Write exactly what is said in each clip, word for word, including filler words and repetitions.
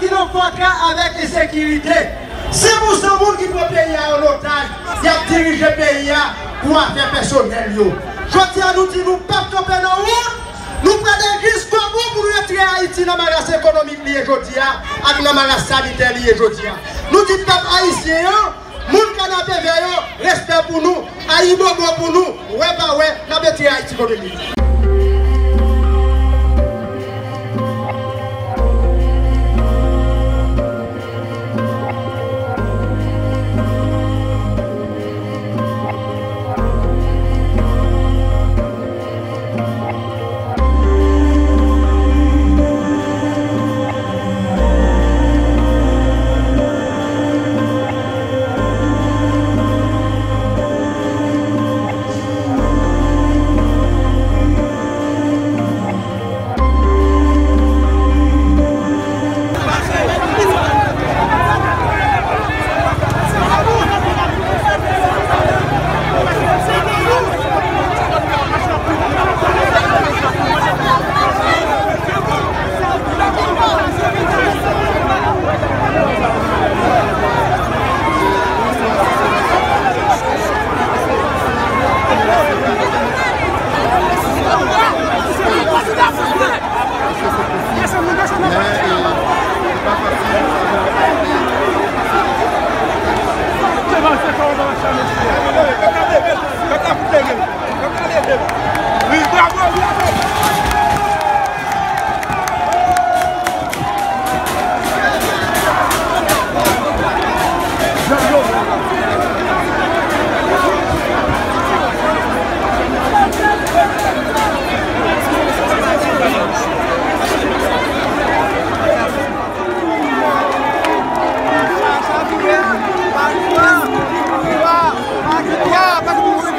Ki nan fatra avèk ensekirite. Sen pou san moun ki pran peyi a an otaj, y ap dirije peyi a pou afè pèsonèl yo. Jodi a, nou di nou p ap kanpe nan wout, nou prale jiskobou pou nou retire Ayiti nan maras ekonomik li ye jodi a, ak nan maras sanitè li ye jodi a. Nou di pèp ayisyen an, moun Kanapevè yo, respè pou nou, ayibobo pou nou, wè pa wè, n ap retire Ayiti kote li ye.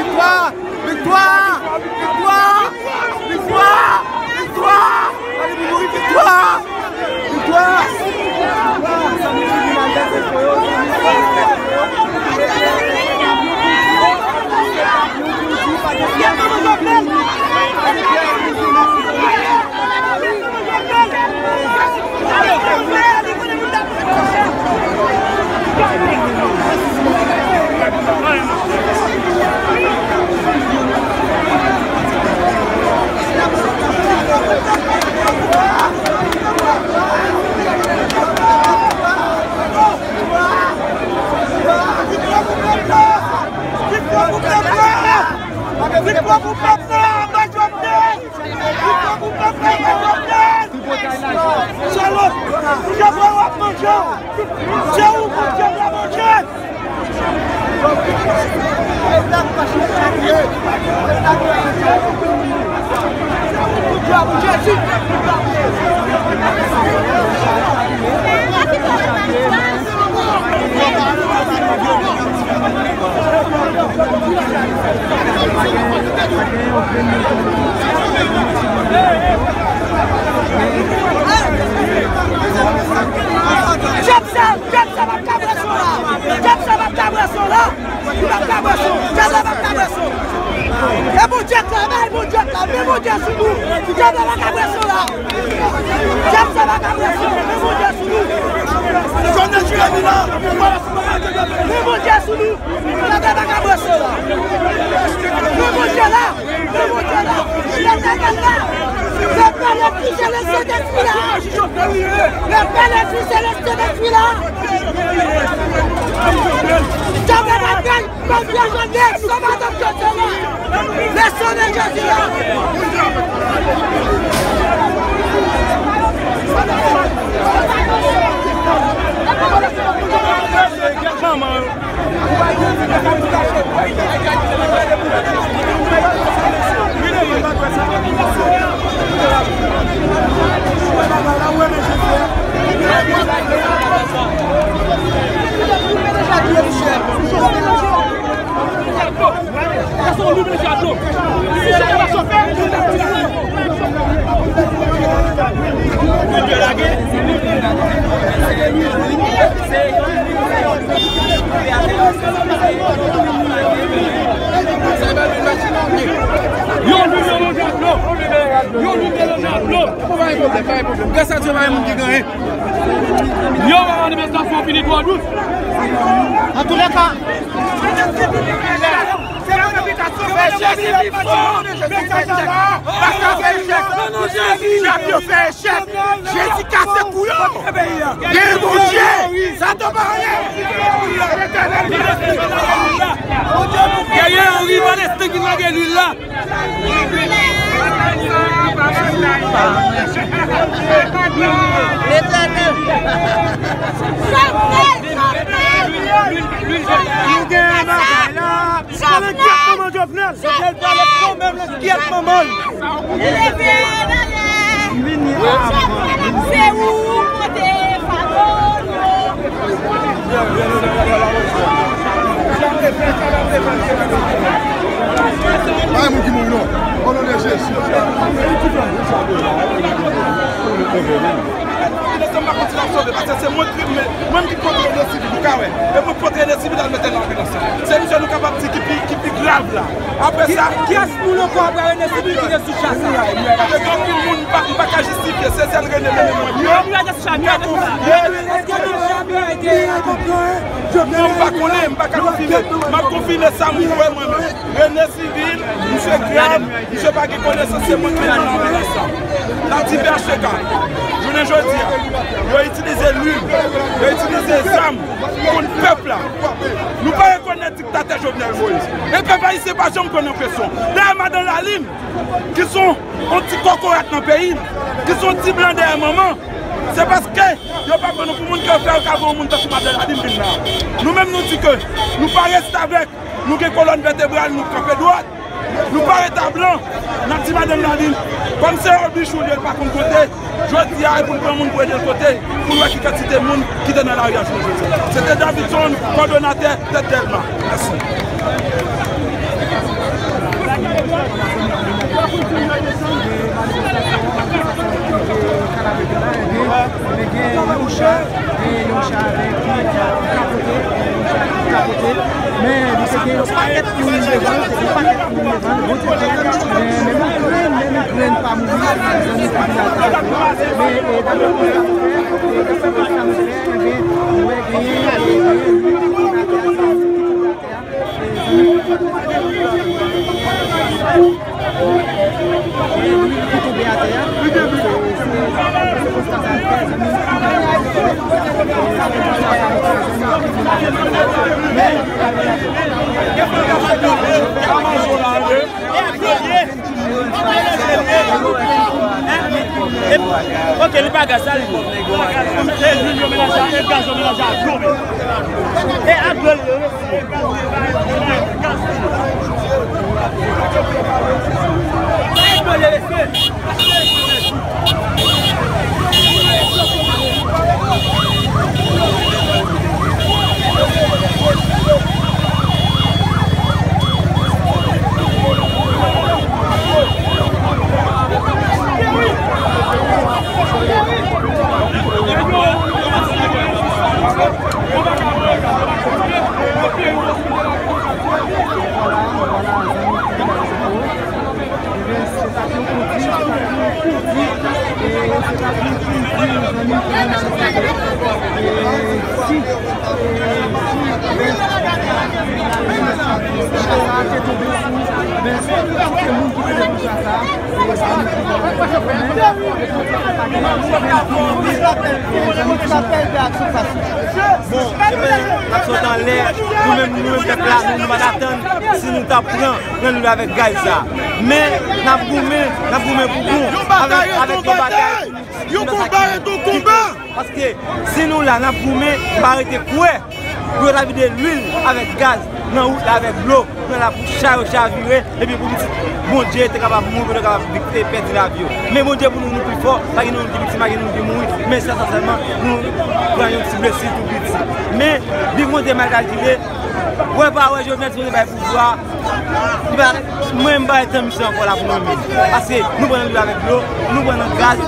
Viktwa! Viktwa! Viktwa! Viktwa! Viktwa! Viktwa! Viktwa! Viktwa pou pèp la! Viktwa pou pèp la! Anba Jovenel! Viktwa pou pèp la! Anba Jovenel! Salòp! Dyab la w ap manje w! Se ou Bondye la manje! Dyab sa, dyab sa p ap ka bwè son la. Dyab sa p ap ka bwè son la. Li p ap ka bwè son. Dyab la p ap ka bwè son. E Bondye k la, bay Bondye k la. Men Bondye sou nou. Dyab la pa ka bwè son la. Dyab sa pa ka bwè son. Men Bondye sou nou. Men Bondye sou nou. Dyab la pa ka bwè son la. Men Bondye la. Le Père, le Fils et le Saint-Esprit là. Le Père, le Fils et le Saint-Esprit là. Dans la bataille, le vieux Josué, le sang de Jésus là. Manman yo. Yon lwi melanje ak dlo. Yon lwi melanje ak dlo. Pa gen pwoblèm, pa gen pwoblèm. Gras a Dye, pa gen moun ki genyen. Yo, manifestasyon fini twò dous. Antoulèka, Jezi kase kou yo. Gen Bondye. Sa t ap anyen. Genyen yon rival estèk vin lage lwil la. Letènèl. Jovenel, Jovenel. Nou gen bagay la. Jovenel. Jovenel pale kanmenm, l enkyèt manman l. Leve, leve. Se ou pote fado nou. Pa gen moun ki mouri non. O non de Jezi. Inosan pa konn si l ap sove, paske se mwen ki, mwen ki pote René Civil, ou ka wè. E mwen ki pote René Civil al mete nan anbilans la. Se misye nou kapab di ki pi, ki pi grav la. Apre sa, kiyès moun ankò apre René Civil ki te sou cha sa? Te gen anpil moun, m pa, m pa ka jistifye, se sèl René mennen mwen. Mwen pa konnen, m pa ka konfime. M ap konfime sa m wè mwen menm. René Civil, misye grav, misye pa gen konesans, se mwen ki mennen nan anbilans la. L ap di P H T K, jounen jodi a, yo itilize lwil, yo itilize zam kont pèp la. Nou pa rekonèt diktatè Jovenel Moïse. E pèp ayisyen pa janm pran nan presyon. Dayè madan Lalin, ki se yon ti kokorat nan peyi n, ki se yon ti blan dèyè manman, se paske yo pa pran nou pou moun ke yo fè yo ka voye yon moun tankou madan Lalin vin la. Nou menm nou di ke nou pa restavèk, nou gen kolòn vètebral, nou kanpe dwat. Nou pa ret a blan, n ap di madanm Lalin, kòm se yon bichou li ye, l pa konn konte, jodi a, e pou l pran moun pou ede l konte, pou l wè ki kantite moun ki te nan lari a jounen jodi a. Se te Davidson, kòdonatè Tèt Dèlma. Mèsi. Ebyen, gen yon cha, gen yon cha avèk ki kapote, yon cha ki kapote. Men, li te gen yon pakèt moun devan, yon pakèt moun devan, gwo tèt. Men, menm yon grenn, menm yon grenn pa mouri, zanmi ki vin atake yo. Men, e, daprè mwen, sa fè, e, daprè mwen, sa mwen fè, ebyen, mwen genyen, e, e, yon moun ki atè a, sa, ki atè a. Ok, li pa gaz, sa li ye? E lwil yo melaje a, e gaz yo melaje a dlo, men. E a dlo li ye, wi. Bon, ebyen, n ap sot anlè, nou menm, nou menm pèp la, nou, nou pa t atann si nou t ap pran, pran lwil avèk gaz sa. Men, n ap goumen, n ap goumen pou bon, avèk, avèk yon batay pou nou. Yon konba ret yon konba. Paske si nou la, n ap goumen, n pa rete kwè pou yo ta vide lwil avèk gaz nan wout la avèk dlo, nan lapli, cha yo chavire, epi pou pitit Bondye te kapab mouri, pou yo te kapab vi-, pèdi lavi yo. Men Bondye pou nou, nou pi fò, pa gen nou ki viktim, pa gen nou ki mouri, men se sa sèlman, nou pran yon ti blesi tou piti. Men, Big Monte mal kalkile, wè pa wè, Jovenel Moïse bay pouvwa, li pa, mwen, m pa wè tan misye ankò la pou mwen menm. Paske nou pran nan lwil avèk dlo, nou pran nan gaz,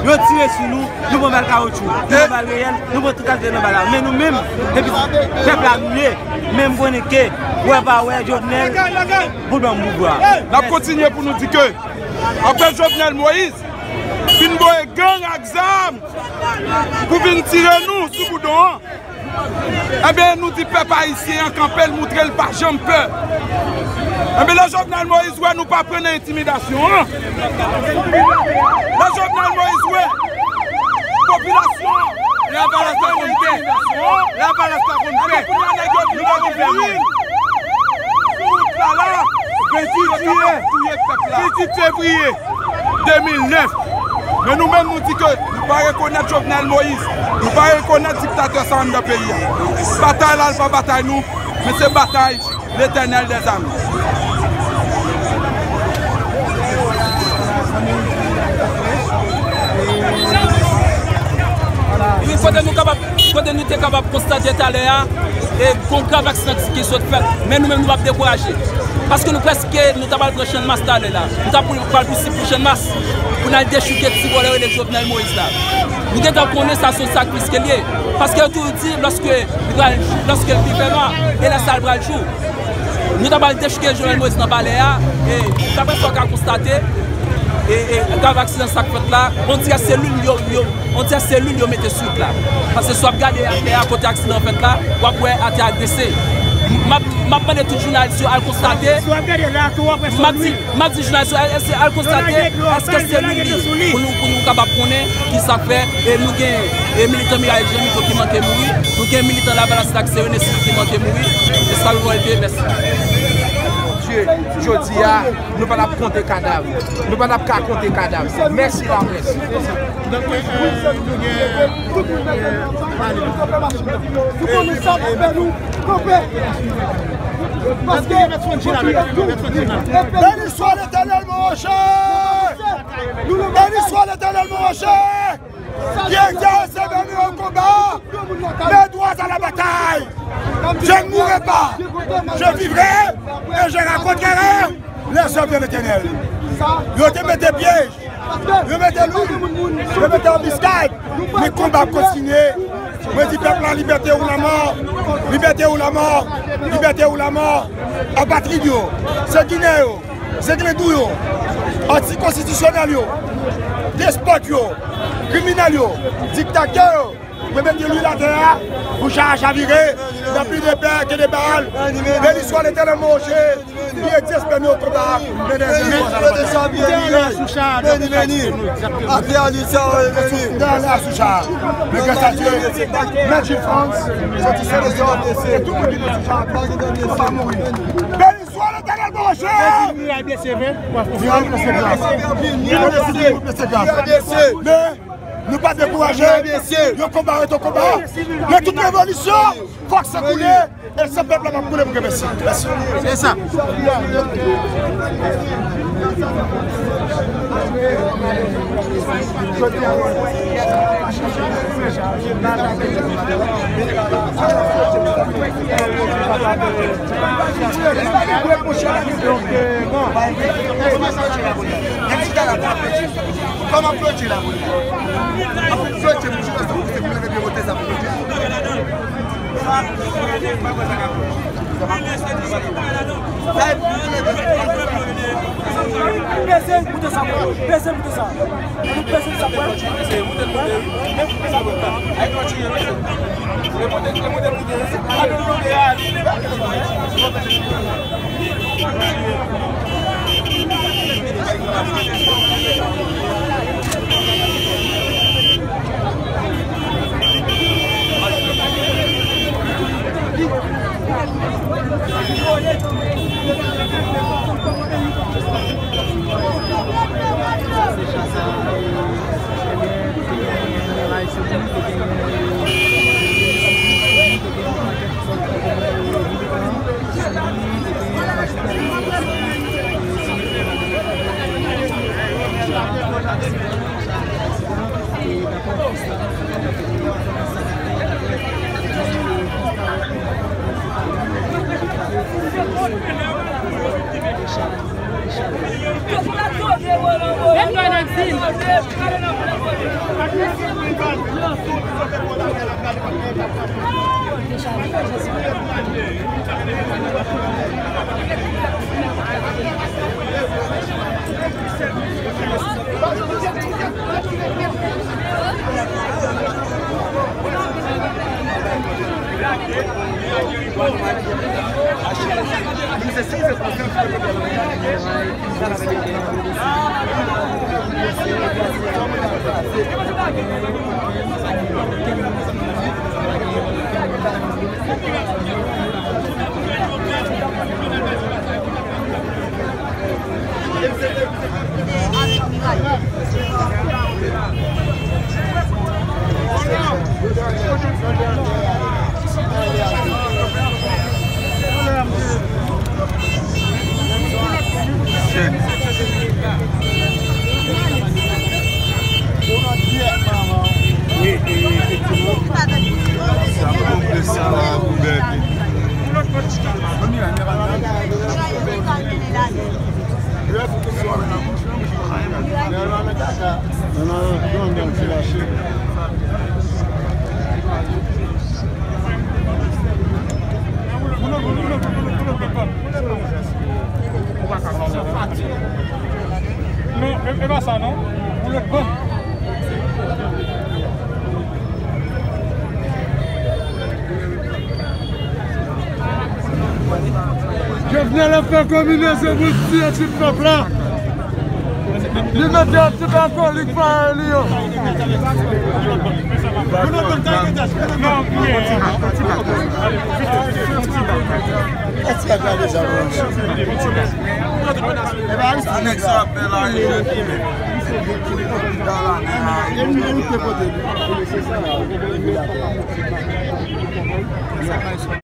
yo tire sou nou, nou pran bal kawotchou, nou pran bal reyèl, nou pran tout kalite nan bal la. Men nou menm, depi pèp la nou ye, men m konnen ke, wè pa wè, Jovenel, pou ban m pouvwa. N ap kontinye pou nou di ke, apre Jovenel Moïse, fin Voye gang ak zam pou vin tire nou sou Boudon an. Enben, nou di pèp ayisyen an kanpe, l moutre l pa janm pè. Enben, lè Jovenel Moïse wè nou pa pran nan entimidasyon an, lè Jovenel Moïse wè popilasyon an, Lavalas pa konn pè. Lavalas pa konn pè. Enben, kounye a, nèg yo di nou pa konn pè. Sou wout la la, venntuit jiyè, venntuit fevriye de mil nèf. Men nou menm, nou di ke nou pa rekonèt Jovenel Moïse, nou pa rekonèt diktatè sa anndan peyi a. Batay la, l pa batay nou, men se batay Letènèl dèzame. Wi, kote nou kapab, kote nou te kapab konstate talè a, e gon grav aksidan ki sot fèt, men nou menm nou p ap dekouraje. Paske nou prèske, nou ta pral pran Channmas talè la. Nou ta pou, pral pousib pou Channmas, pou n al dechouke ti vòlè rele Jovenel Moïse la. Nou gentan konnen sa se yon sakrifis ke l ye. Paske yo toujou di, lòske li pral, lòske l pi fè nwa, e lè sa l pral jou. Nou ta pral dechouke Jovenel Moïse nan palè a, e daprè sa w ka konstate, e, e grav aksidan sa k fèt la, on dirè se lwil yo, yo, on dirè se lwil yo mete sou wout la. Paske si w ap gade atè a, kote aksidan an fèt la, w ap wè atè a grese. M ap, m ap mande tout jounalis yo al konstate. Si w ap gade la tou, w ap wè se lwil. M ap di, m ap di jounalis yo, al, al konstate, èske se lwil li pou nou, pou nou kapab konnen ki sa k fè, e nou gen, e militan Miray Jean Mito ki manke mouri, nou gen militan Lavalas la ki se Rene Civil ki manke mouri, e sa nou rete, mèsi. Jodi a, nou pa t ap konte kadav. Nou pa t ap ka konte kadav. Mèsi laprès. Donk, euh, nou gen, euh, Beni swa Letènèl, mon Roche! Beni swa Letènèl, mon Roche! Qui exerce, beni au combat, mais droit à la bataille. Je ne mourrai pas, je vivrai et je raconterai les œuvres de l'Éternel. Yo te mete pyèj, yo mete lwil, yo mete anbiskad, men konba ap kontinye. Mwen di pèp la, libète ou lanmò, libète ou lanmò, libète ou lanmò. Apatrid yo, se Ginen yo, se Glendou yo, antikonstitisyonèl yo, despòt yo, kriminèl yo, diktatè yo, mwen mete lwil atè a pou cha a chavire. Y a plus de peur que de Baal. Béni soit l'Éternel, mon Rocher. Qui exerce, beni au combat, mais des Beni, beni, beni. Atè a li sa, beni. Mwen gras a Dye, Mèt Gilles France, soti sou lezòd, e tout moun ki te sou cha a, pa mouri. Beni swa Letènèl, mon Roche! Miray blese vre. Miray blese grav. Miray blese grav. Men, nou pa dekouraje. Yon konba rete yon konba. Men tout revolisyon, fòk sa koule. E se pèp la k ap koule pou gen mèsi. Mèsi. Se sa. Kòman flote la? Flote, mouche, la, se pou leve byen wote sa pou flote. Peze bouton sa, peze bouton sa. Peze bouton sa. Non, e, e pa sa non. Ou lòt bòn. Jovenel ap fè konbinezon pou l tiye tout pèp la. Li mete tout alkolik parèy li yo. Sa nèg sa ap fè la, li jwenn li menm.